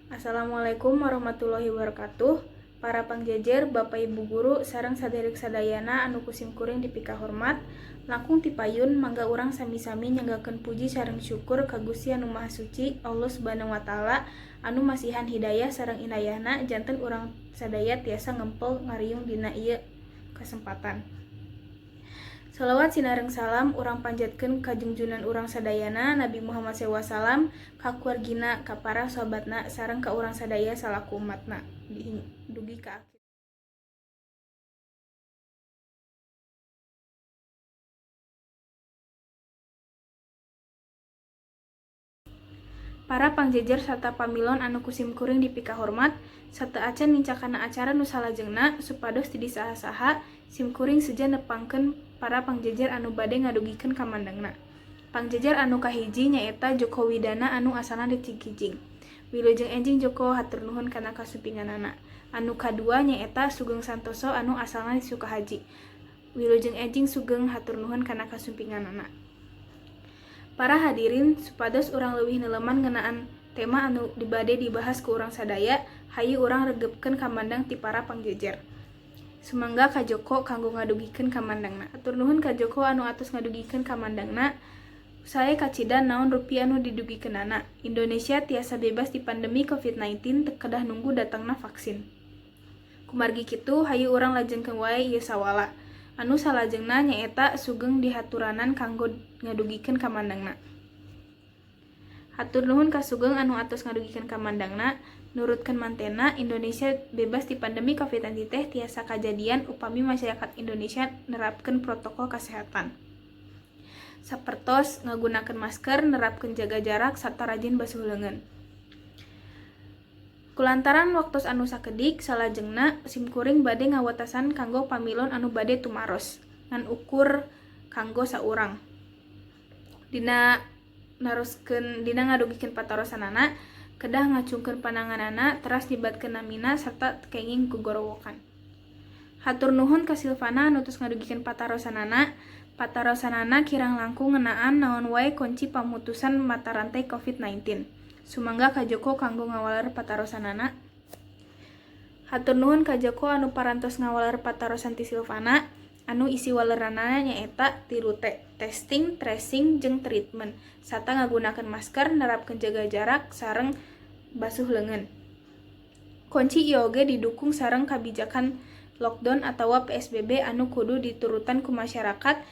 Assalamualaikum warahmatullahi wabarakatuh. Para pangjejer, Bapak Ibu guru, sareng saderek sadayana anu ku simkuring dipikahormat, langkung ti payun mangga urang sami-sami nyanggakeun puji sareng syukur ka Gusti Anu Maha Suci, Allah Subhanahu wa taala, anu masihan hidayah sareng inayahna janten urang sadaya tiasa ngempel ngariung dina ieu kasempatan. Salawat sinareng salam urang panjatkeun ka junjunan urang sadayana Nabi Muhammad SAW, ka keluargina, ka para sahabatna, sareng ka urang sadaya salaku umatna dugi ka akhir. Para pangjejer sarta pamilon anu ku simkuring dipikahormat, sateuacan nincak kana acara nu salajengna, supados teu disaha-saha, simkuring seja nepangkeun para pangjejer anu bade ngadugikeun kamandangna. Pangjejer anu kahiji nyaeta Joko Widana anu asalna di Cikijing. Wilujeng enjing Joko, hatur nuhun kana kasumpinganana. Anu kadua nyaeta Sugeng Santoso anu asalna di Sukahaji. Wilujeng enjing Sugeng, hatur nuhun kana kasumpinganana. Para hadirin, supados urang leuwih neleman ngeunaan tema anu bade dibahas ku urang sadaya, hayu urang regepkeun kamandang ti para pangjejer. Sumangga ka Joko kanggo ngadugikeun kamandangna. Hatur nuhun ka Joko anu atos ngadugikeun kamandangna. Sae kacida naon rupi anu didugikeunana. Indonesia tiasa bebas ti pandemi COVID-19 teu kedah nunggu datangna vaksin. Kumargi kitu, hayu urang lajengkeun wae ieu sawala. Anu salajengna nyaeta Sugeng dihaturanan kanggo ngadugikeun kamandangna. Hatur nuhun ka Sugeng anu atos ngadugikeun kamandangna. Nurutkeun mantena, Indonesia bebas ti pandemi COVID-19 teh tiasa kajadian upami masyarakat Indonesia nerapkeun protokol kasehatan. Sapertos ngagunakeun masker, nerapkeun jaga jarak, sarta rajin basuh leungeun. Kulantaran waktos anu sakedik, salajengna simkuring bade ngawatasan kanggo pamilon anu bade tumaros, ngan ukur kanggo saurang. Dina naroskeun dina ngadugikeun patarosanana, kedah ngacungkeun pananganana teras nyebatkeun namina sarta teu kenging gogorowokan. Hatur nuhun ka Silvana anu tos ngadugikeun patarosanana. Patarosanana kirang langkung ngeunaan naon wae kunci pamutusan mata rantai COVID-19. Sumangga ka Joko kanggo ngawaler patarosanana. Hatur nuhun ka Joko anu parantos ngawaler patarosan ti Silvana, anu isi waleranana nyaeta 3T, testing, tracing, jeung treatment, sarta ngagunakeun masker, nerapkeun jaga jarak, sareng basuh leungeun. Kunci ieu oge didukung sareng kabijakan lockdown atawa PSBB anu kudu diturutan ku masyarakat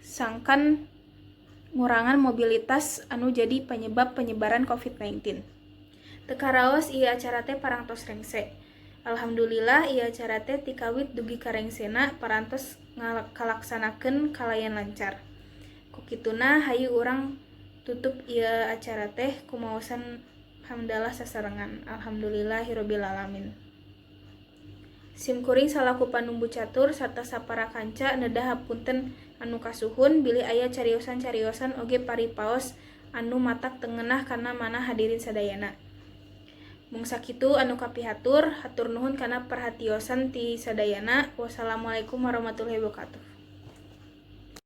sangkan ngurangan mobilitas anu jadi panyebab penyebaran COVID-19. Teu karaos ieu acara teh parantos rengse. Alhamdulillah, ieu acara teh ti kawit dugi ka rengsena parantos kalaksanakeun kalayan lancar. Ku kituna, hayu urang tutup ieu acara teh ku maosan hamdalah sasarengan. Alhamdulillahirabbil alamin. Simkuring salaku panumbu catur sarta sapara kanca nedah hapunten anu kasuhun bilih aya cariosan-cariosan oge paripaos anu matak teu ngeunah kana manah hadirin sadayana. Mung sakitu anu kapihatur, hatur nuhun kana perhatiosan ti sadayana. Wassalamualaikum warahmatullahi wabarakatuh.